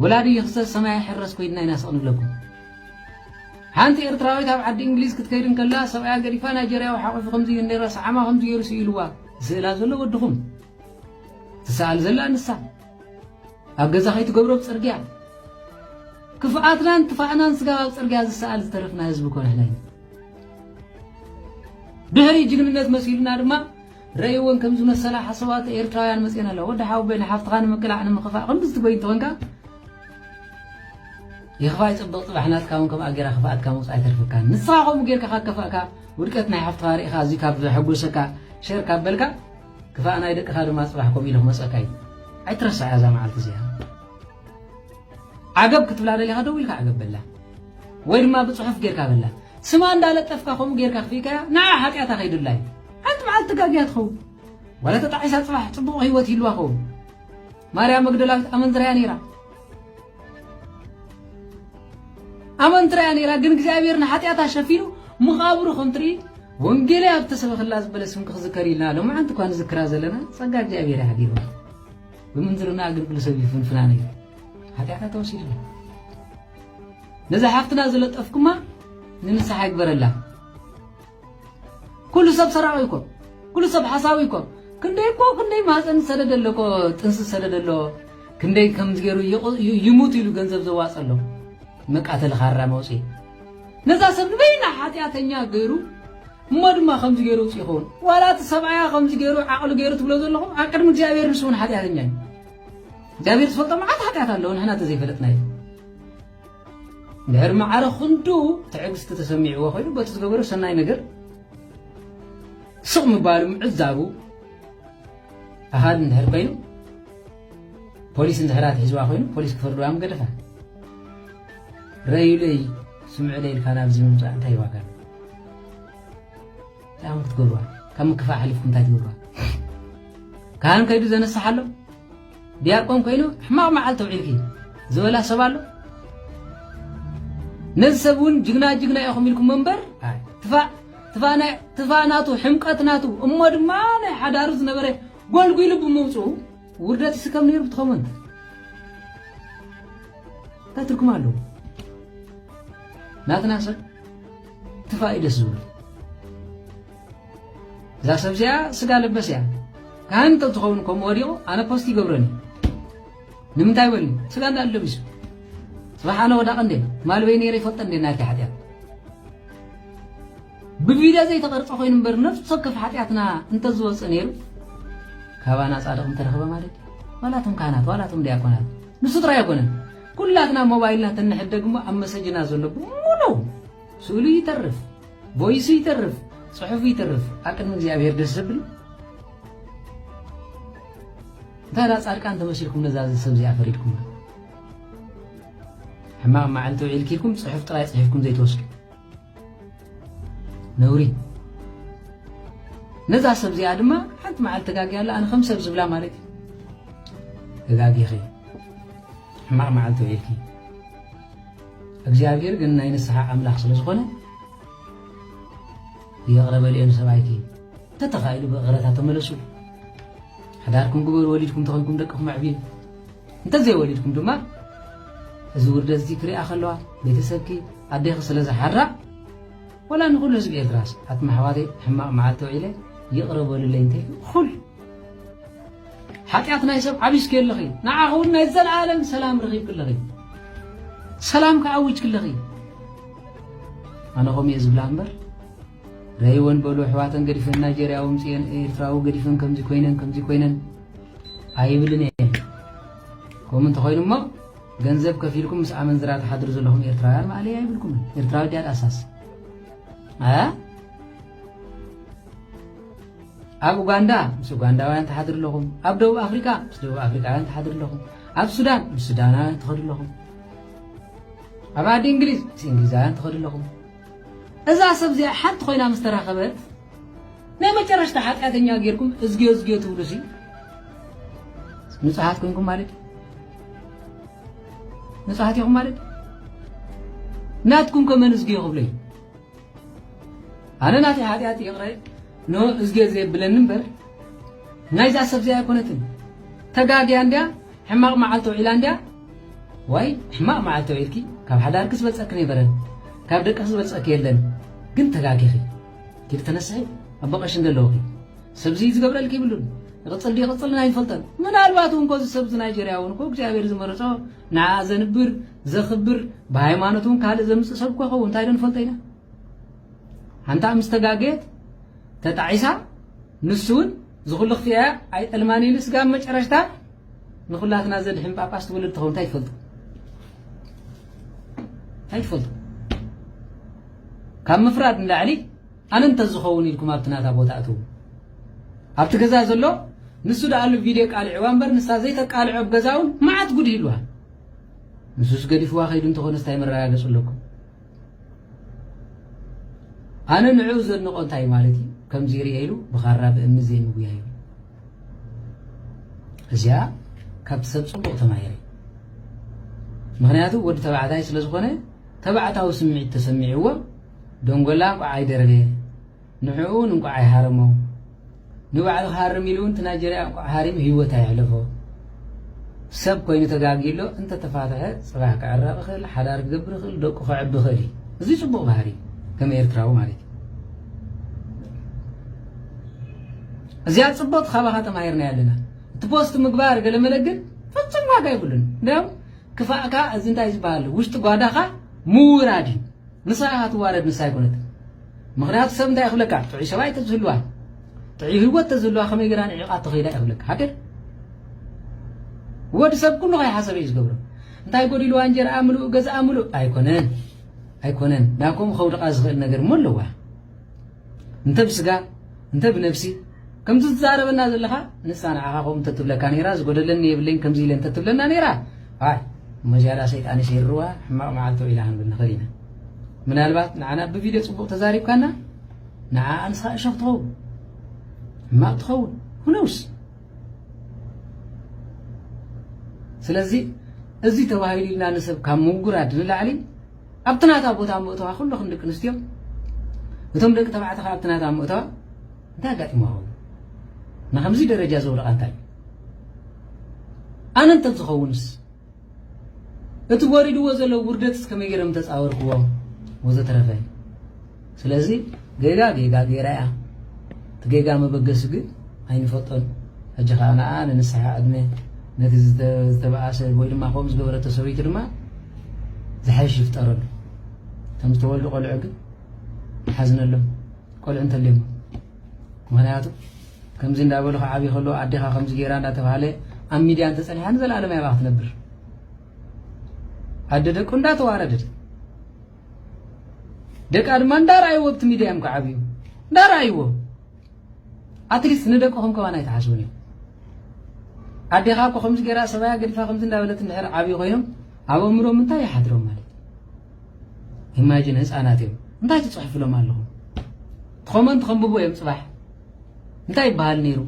ወላዲ ይኽሰስ ሰማይ ይሕረስ ኮይንና ኢና ስቕ ንብለኩም። ሓንቲ ኤርትራዊት ኣብ ዓዲ እንግሊዝ ክትከይድ እንከላ ሰብኣያ ገዲፋ ናይጀርያዊ ሓቑፉ ከምዚ እዩ ነይራ፣ ሰዓማ ከምዚ ገይሩ ስኢልዋ። ስእላ ዘሎ ወድኹም። ትሰኣል ዘላ ንሳ። ኣብ ገዛ ከይትገብሮ ኣብ ጽርግያ። ክፍኣትናን ትፋእናን ስጋብ ኣብ ጽርግያ ዝሰኣል ዝተረፍና ህዝቢ እኮ ንሕና ኢና። ድሕሪ ጅግንነት መሲሉና ድማ ረእይወን ከም ዝመሰላ ሓሰባት ኤርትራውያን መጺኤን ኣለዋ። ወዲ ሓወቦይ ንሓፍትኻ ንምቅላዕ ንምኽፋእ ከምዚ ትጎይ እንተኾንካ ይኽፋእ ይጽብቕ ጽባሕ ናትካ እውን ከምኣ ጌራ ክፍኣትካ ምውጻእ ኣይተርፈካን። ንስኻ ከምኡ ጌርካ ካብ ከፋእካ ውድቀት ናይ ሓፍትኻ ርኢኻ እዚ ካብ ዘሐጉሰካ ሸር ካብ በልካ ክፋእ ናይ ደቅኻ ድማ ጽባሕ ከምኡ ኢሉ ክመጸካ እዩ። ኣይትረስዓ እዛ መዓልቲ እዚኣ። ዓገብ ክትብላ ደሊኻ ደው ኢልካ ዓገብ በላ። ወይ ድማ ብጽሑፍ ጌርካ በላ። ስማ እንዳለጠፍካ ከምኡ ጌርካ ክፍኢካያ ንዓ ሓጢኣታ ከይድላ እዩ። ሓንቲ መዓልቲ ተጋግያ ትኸውን። ዋላ ተጣዒሳ ጽባሕ ጽቡቕ ህይወት ይህልዋ ኸውን። ማርያም መግደላዊት ኣመንዝራያ ነይራ። ኣመንዝራያ ነይራ፣ ግን እግዚኣብሔር ንሓጢኣታ ሸፊኑ መቓብሩ ከም ትርኢ ወንጌለይ ኣብ ተሰበኽላ ዝበለ ስምኪ ክዝከር ኢልና ሎማዓንቲ እኳ ንዝክራ ዘለና ጸጋ እግዚኣብሔር እዩ ሓዲርዋ። ብምንዝርና ግን ኩሉ ሰብ ይፍንፍና ነይሩ። ሓጢኣታ ተወሲድላ። ነዛ ሓፍትና ዝለጠፍኩማ ንንስሓ ይግበረላ። ኩሉ ሰብ ሰራቒ እኮ፣ ኩሉ ሰብ ሓሳዊ እኮ። ክንደይ እኮ፣ ክንደይ ማህፀን ዝሰደደ ኣሎ እኮ፣ ጥንሲ ዝሰደደ ኣሎ። ክንደይ ከም ገይሩ ይቕ-፣ ይ-፣ ይሙት ኢሉ ገንዘብ ዘዋፀ ኣሎ። መቃተሊ ካራ መውፅኢ። ነዛ ሰብ ንበይና ሓጢኣተኛ ገይሩ፣ እሞ ድማ ከምዚ ገይሩ ውፅእ ይኸውን። ዋላ እቲ ሰብኣያ ከምዚ ገይሩ፣ ዓቕሉ ገይሩ ትብሎ ዘለኹም፣ ኣብ ቅድሚ እግዚኣብሔር ንሱ እውን ሓጢኣተኛ እዩ። እግዚኣብሔር ዝፈልጦ መዓት ሓጢኣት ኣለዎ፣ ንሕና እንተዘይፈለጥናዮ። እንድሕር ማዕረ ክንዱ ትዕግስቲ ተሰሚዕዎ ኮይኑ፣ በቲ ዝገበሮ ሰናይ ነገር ስቕ ምባሉ ምዕዛቡ ኣኻል እንድሕር ኮይኑ፣ ፖሊስ እንድሕር ኣትሒዝዋ ኮይኑ፣ ፖሊስ ክፈርድዋ ምገደፋ። ረእዩለይ፣ ስምዑለይ ኢልካ ናብዚ ምምጻእ እንታይ ዋጋ ኣለዎ? እንታይ እዮም ክትገብርዋ? ካብ ምክፋእ ሓሊፍኩም እንታይ ትገብርዋ? ካህን ከይዱ ዘነስሓ ኣሎ? ዲያቆን ኮይኑ ሕማቕ መዓልቲ ኣውዒልኪ ዝበላ ሰብ ኣሎ? ነዚ ሰብ እውን ጅግና ጅግና ኢኹም ኢልኩም እምበር፣ ኣይ፣ ትፋእ፣ ትፋእ ናይ፣ ትፋእ ናቱ፣ ሕምቀት ናቱ፣ እሞ ድማ ናይ ሓዳሩ ዝነበረ ጎልጒሉ ብምውፅኡ ውርደት ይስከም ነይሩ ብትኸውን። እንታይ ትርጉም ኣለዎ? ናትና ሰብ ትፋእ እዩ ደስ ዝብሎ። እዛ ሰብ እዚኣ ስጋ ለበስ እያ። ካህን እንተዝኸውን ከምኡ ወዲቑ ኣነ ፖስት ይገብረኒ። ንምንታይ በልኒ? ስጋ እንዳለቢሱ። ጽባሕ ኣነ ወዳቐ እንዴ? ማልበይ ነይረ ይፈልጠ እንዴ ናይቲ ሓጢኣት? ብቪድዮ ዘይተቐርጸ ኮይኑ እምበር ነፍሲ ወከፍ ሓጢኣትና እንተዝወጽእ ነይሩ ካባና ጻድቕ ምተረኽበ ማለት እዩ። ዋላቶም ካህናት፣ ዋላቶም ዲያቆናት። ንሱ ጥራይ ኣይኮነን። ኩላትና ሞባይልና ተንሕደግ እሞ ኣብ መሰጅና ዘሎ ብምሉኡ ስእሉ ይተርፍ፣ ቮይሱ ይተርፍ፣ ጽሑፉ ይተርፍ። ኣብ ቅድሚ እግዚኣብሔር ደስ ዘብል እንታይ ደኣ ጻድቃን ተመሲልኩም ነዛ ሰብ እዚኣ ፈሪድኩማ? ሕማቕ መዓልቲ ውዒልኪ ኢልኩም ጽሑፍ ጥራይ ጽሒፍኩም ዘይትወስዱ። ነውሪ። ነዛ ሰብ እዚኣ ድማ ሓንቲ መዓልቲ ተጋግያ ኣላ፣ ኣነ ከም ሰብ ዝብላ ማለት እዩ። ተጋጊኺ። ሕማቕ መዓልቲ ውዒልኪ። እግዚኣብሔር ግን ናይ ንስሓ ኣምላኽ ስለ ዝኾነ ይቕረ በልዮ ንሰብኣይኪ። እንተተኻኢሉ ብእቕረታ ተመለሱ። ሓዳርኩም ግበሩ፣ ወሊድኩም ተኾይንኩም ደቅኹም ኣዕብዩ። እንተዘይወሊድኩም ድማ እዚ ውርደት እዚ ክሪኣ ከለዋ ቤተሰብኪ ኣዴኺ ስለ ዝሓራ ወላ ንኹሉ ህዝቢ ኤርትራስ ኣትማ ኣሕዋተይ ሕማቕ መዓልቲ ውዒለ ይቕረ በሉለይ እንተ እኹል ሓጢኣት ናይ ሰብ ዓቢስኪ ኣለኺ። ንዓኺ እውን ናይ ዘለኣለም ሰላም ረኺብኪ ኣለኺ። ሰላም ከኣዊጅኪ ኣለኺ። ኣነ ከምኡ እየ ዝብላ እምበር ረይወን በሉ ኣሕዋተን ገዲፈን ናይጀርያዊ ምፅየን ኤርትራዊ ገዲፈን ከምዚ ኮይነን ከምዚ ኮይነን ኣይብልን እየ። ከምኡ እንተኾይኑ እሞ ገንዘብ ከፊልኩም ምስ ኣመንዝራ ትሓድሩ ዘለኹም ኤርትራውያን ማእለያ ይብልኩምን። ኤርትራዊ ድያ ዳሳስ እ ኣብ ኡጋንዳ ምስ ኡጋንዳውያን ትሓድሩ ኣለኹም። ኣብ ደቡብ ኣፍሪቃ ምስ ደቡብ ኣፍሪቃውያን ትሓድሩ ኣለኹም። ኣብ ሱዳን ምስ ሱዳናውያን ትኸዱ ኣለኹም። ኣብ ዓዲ እንግሊዝ ምስ እንግሊዛውያን ትኸዱ ኣለኹም። እዛ ሰብ እዚኣ ሓንቲ ኮይና ምስ ተራኸበት ናይ መጨረሽታ ሓጢኣተኛ ጌርኩም እዝግዮ እዝግዮ ትብሉ ሲ ንጹሃት ኮንኩም ማለት እዩ። ንጹሃት ኢኹም ማለት እዩ። ናትኩም ከመን እዝግዮ ክብሎ እዩ። ኣነ ናተይ ሓጢኣት ይቕረ ኖ እዝግዮ ዘየብለኒ እምበር ናይዛ ሰብ እዚኣ ኣይኮነትን። ተጋግያ እንድያ፣ ሕማቕ መዓልቲ ውዒላ እንድያ፣ ዋይ ሕማቕ መዓልቲ ውዒልኪ፣ ካብ ሓዳርኪ ዝበልጸኪ ነበረን፣ ካብ ደቅኺ ዝበልጸኪ የለን። ግን ተጋጊኺ። ኪድ ተነስሒ፣ ኣቦ ቀሺ እንደለውኺ። ሰብዚ ዝገብረልኪ ይብሉን። ይቕጽል ድዩ ይቕጽልን ኣይንፈልጠን። ምናልባት እውን ኮዚ ሰብዚ ናይጀርያ እውን እኮ እግዚኣብሔር ዝመረጾ ንዓ ዘንብር፣ ዘኽብር፣ ብሃይማኖት እውን ካልእ ዘምጽእ ሰብ እኮ ኸውን። እንታይ ዶ ንፈልጦ ኢና? ሓንታ ምስ ተጋገየት ተጣዒሳ፣ ንሱ እውን ዝኹሉ ክፍያ ኣይጠልማን ኢሉ ስጋብ መጨረሽታ ንኹላትና ዘድሕን ጳጳስ ትውልድ ትኸውን እንታይ ትፈልጡ? እንታይ ትፈልጡ? ካብ ምፍራድ ንላዕሊ ኣነ እንተዝኸውን ኢልኩም ኣብቲ ናታ ቦታ እትው። ኣብቲ ገዛ ዘሎ ንሱ ደኣሉ ቪድዮ ቃልዕዋ እምበር ንሳ ዘይተቃልዖ ኣብ ገዛ እውን መዓት ጉድ ይህልዋ። ንሱስ ገዲፍዋ ከይዱ እንተኾነስ እንታይ መረጋገጽ ኣለኩም? ኣነ ንዕኡ ዘድንቖ እንታይ ማለት እዩ? ከምዚ ይርኤ ኢሉ ብኻራ ብእምኒ ዘይምጉያዩ። እዚኣ ካብቲ ሰብ ጽቡቕ ተማሂረ። ምኽንያቱ ወዲ ተባዕታይ ስለ ዝኾነ ተባዕታዊ ስምዒት ተሰሚዕዎ ደንጎላ እንቋዕ ኣይደርበ፣ ንዕኡ እውን እንቋዕ ኣይሃረሞ። ንባዕሉ ክሃርም ኢሉ እውን እቲ ናይጀርያ እንቋዕ ሃሪሙ ህይወት ኣየሕለፎ። ሰብ ኮይኑ ተጋጊ ኣሎ እንተተፋትሐ ጽባሕ ክዕረቕ ይኽእል፣ ሓዳር ክገብር ይኽእል፣ ደቁ ከዕቢ ይኽእል እዩ። እዚ ጽቡቕ ባህሪ ከም ኤርትራዊ ማለት እዩ። እዚኣ ጽቡቕቲ ካባኻ ተማሂርና ኣለና። እቲ ፖስት ምግባር ገለ መለ ግን ፍጹም ዋጋ የብሉን። እንዲያውም ክፋእካ እዚ እንታይ ዝበሃል ውሽጢ ጓዳኻ ምውራድ እዩ። ንሳ ኢኻ ትዋረድ፣ ንሳ ኣይኮነትን። ምኽንያቱ ሰብ እንታይ ይኽብለካ? ጥዑይ ሰብኣይ ተዝህልዋ፣ ጥዑይ ህይወት ተዝህልዋ ከመይ ገይራ ንዒቓ ተኸይዳ ይኽብለካ። ሃገር ወዲ ሰብ ኩሉ ከይሓሰበ እዩ ዝገብሮ። እንታይ ጎዲልዋ? እንጀራኣ ምሉእ፣ ገዛኣ ምሉእ ኣይኮነን፣ ኣይኮነን። ናብ ከምኡ ከውድቓ ዝኽእል ነገር እሞ ኣለዋ። እንተ ብስጋ እንተ ብነብሲ ከምዚ ትዛረበና ዘለኻ ንሳ ንዓኻ ከምኡ እንተትብለካ ነይራ፣ ዝጎደለኒ የብለይን ከምዚ ኢለ እንተትብለና ነይራ፣ ኣይ እሞ ዝያዳ ሰይጣን ይሰይርዋ፣ ሕማቕ መዓልቲ ውዒላ ክንብል ንኽእል ኢና። ምናልባት ንዓና ብቪድዮ ጽቡቕ ተዛሪብካና ንዓኣ ንስኻ እሾኽ ትኸውን፣ ሕማቕ ትኸውን፣ who knows? ስለዚ እዚ ተባሂሉ ኢልና ንሰብ ካብ ምውራድ ንላዕሊ ኣብቲ ናታ ቦታ ምእተዋ ኩልኽን ደቂ ኣንስትዮ፣ እቶም ደቂ ተባዕትዮ ከኣ ኣብቲ ናታ ምእተዋ እንታይ ኣጋጢምዋ ኸውን? ንከምዚ ደረጃ ዘውደቓ እንታይ? ኣነ እንተዝኸውንስ እቲ ወሪድዎ ዘሎ ውርደትስ ከመይ ገይሮም ተጻወርክዎ? ወዘተረፈ። ስለዚ ጌጋ ጌጋ ጌራ እያ። እቲ ጌጋ መበገሲ ግን ኣይንፈልጦን። ሕጂ ከኣ ንዓ ንንስሓ ዕድመ ነቲ ዝተ-፣ ዝተበኣሰ ወይ ድማ ከምኡ ዝገበረቶ ሰበይቲ ድማ ዝሓይሽ ይፍጠረሉ። እቶም ዝተወልዱ ቆልዑ ግን ንሓዝነሎም። ቆልዑ እንተልዮም። ምኽንያቱ ከምዚ እንዳበሉ ክዓብዩ ከለዉ ኣዴኻ ከምዚ ጌራ እንዳተባሃለ ኣብ ሚድያ እንተጸኒሓ ንዘለኣለም እያ ኣብኣ ክትነብር። ኣደ ደቁ እንዳተዋረደት ደቃ ድማ እንዳረኣይዎ ኣብቲ ሚድያ እዮም ክዓብዩ። እንዳረኣይዎ። ኣትሊስት ንደቅኹም ከማን ኣይትሓስቡን እዮም። ኣዴኻ እኮ ከምዚ ጌራ ሰብኣያ ገዲፋ ከምዚ እንዳበለት እንድሕር ዓብዩ ኮይኖም ኣብ ኣእምሮም እንታይ ይሓድሮም ማለት እዩ? ኢማጂን ህፃናት እዮም። እንታይ ትፅሕፍሎም ኣለኹም? ኮመንት ከንብቡ እዮም ፅባሕ። እንታይ ይበሃል ነይሩ?